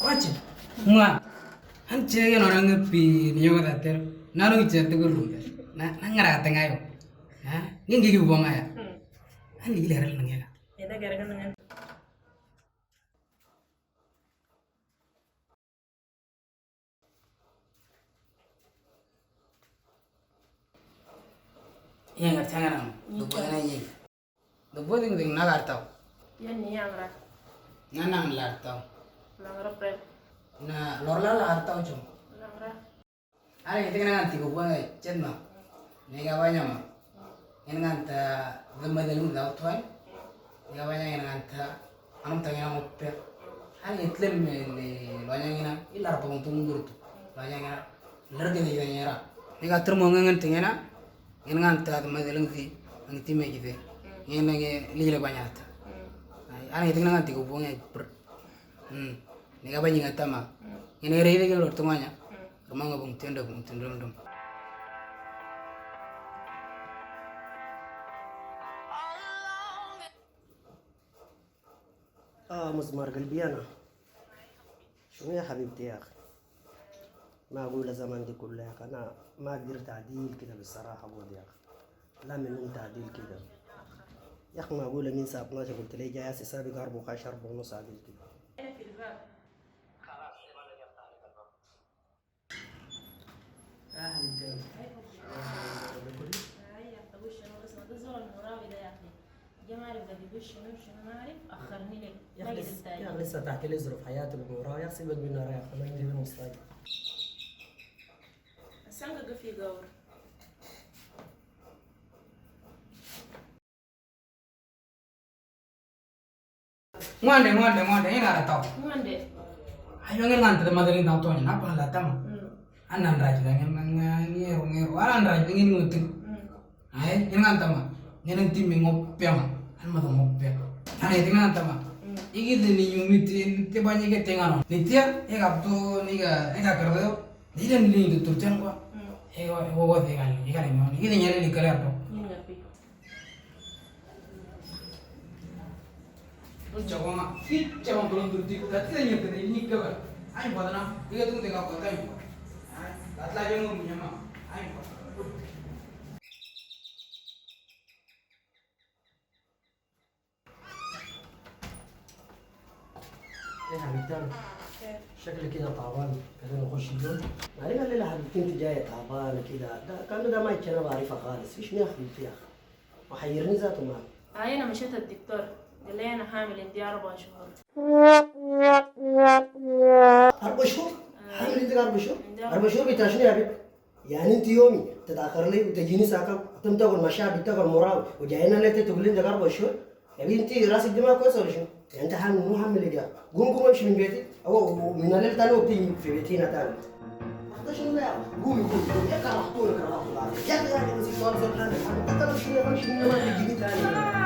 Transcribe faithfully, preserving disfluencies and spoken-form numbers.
Aci, mua. An cege nona nge pi niyo kata ter. Nanu certe ko lumbe. Na nangara tengayo. Ha? Ngingi ki bonga ya. An ligi leral nangela. Eda gara kan dengan. Iya ngar changa nang. Dubo na yi. Dubo ding ding na gartau. Yan ni yang ra. Na nang lartau. Nang ra pre. Na lorla lartau chum. Nang ra. Are ite ngan ti ko buang chet ma. Nega banya ma. Ngan ta dama delung dau toy. Nega banya ngan ta anam ta ngan mo pe. Hal itlem le lonya ngina ilar pagong tu mundur tu. Lonya ngina ler de ngina ngera. Nega ter mo ngan tingena. Ngan ta dama delung ti ngan ti me kite. Ngan nge lile banya ta. Ai, ana ite ngan ti ko buang per. Hmm. Nega banya ngan ta ma. Ngan re re lor tu manya. Rumah ngabung tienda bung tienda dum. آه، مزمار قلبي أنا. شنو يا حبيبتي يا أخي؟ معقولة زمان دي كلها يا أخي؟ أنا ما قدرت أعديل كده بالصراحة بود يا أخي. لا من نوم تعديل كده. يا أخي معقولة من ساعة اثناشر قلت لي جاي هسه سابق أربعة وخاش أربعة ونص عديل كده. أهلا وسهلا. هاي يا أخي، وش أنا اسمه؟ ده زول المراوي ده يا أخي. جا ما عارف قد يقول شنو، شنو ما عارف، أخرني ليه. يا ما أخي قدرت لسه، يا أخي لسه تحكي لي ظروف حياته بالمراوي، يا أخي سيبك منه، رايح، خلينا نجيب المستقبل. السنة ده في قور. Ngwande, ngwande, ngwande, ina ra tau. Ngwande. Ayo ngen ngan tede madalin tau tonya, napa la tama. Mm. Anan raj la ngen ngan ngeru ngeru, anan raj la ngen ngutin. Mm. Ai, ngen ngan tama. Ngen ngan timi ngo piama. An mata ngo piama. Ai, ngen ngan tama. Mm. Igi de ni yumi tin te banye ke tengano. Ni tia, e gap to ni ga, e ga kerde. Ni den ni tu tu chan kwa. Mm. E wa, e wa, e ga ni, e ga ni, ni de nyale ni kale ato. Ni ga pi. Chagoma, chagoma, belum berhenti. Tadi saya nyampe ini ke, ayo buat anak. Dia tuh tengah kota ini. Latlah aja mau punya mah. Ayo. ايه يا حبيبتي؟ خير. شكلك كده تعبان، خلينا نخش اليوم. معلش، قال لي لحبيبتي انت جايه تعبانه كده، ده كان ده ما يتشرب عارفها خالص، في شنو يا حبيبتي يا اخي؟ وحيرني ذاته معك. هاي أنا مشيت الدكتور، قال لي أنا حامل عندي أربع شهور. أربع شهور؟ آه. حامل عندك أربع شهور؟ عندي أربع. أربع شهور بتاع شنو يا بنت؟ يعني أنت يومي تتأخر لي وتجيني ساعة كم؟ تم تاكل مشاعر بتاكل مراوي وجاينا لي تقول لي عندك أربع شهور؟ يا بنتي، راسك دماغ كويس ولا شنو؟ يعني انت حامل، مو حامل يا جماعة. قوم، قوم امشي من بيتي. او من الليل تاني وبتيجي في بيتي هنا تاني. اخطى شنو ده يا أخي؟ قومي، قومي، قومي. يا كرهتوني، كرهتوني. يا اخي، يا اخي، بس السؤال زي الحال. حتى لو شنو، امشي من هنا، تجيبي تاني.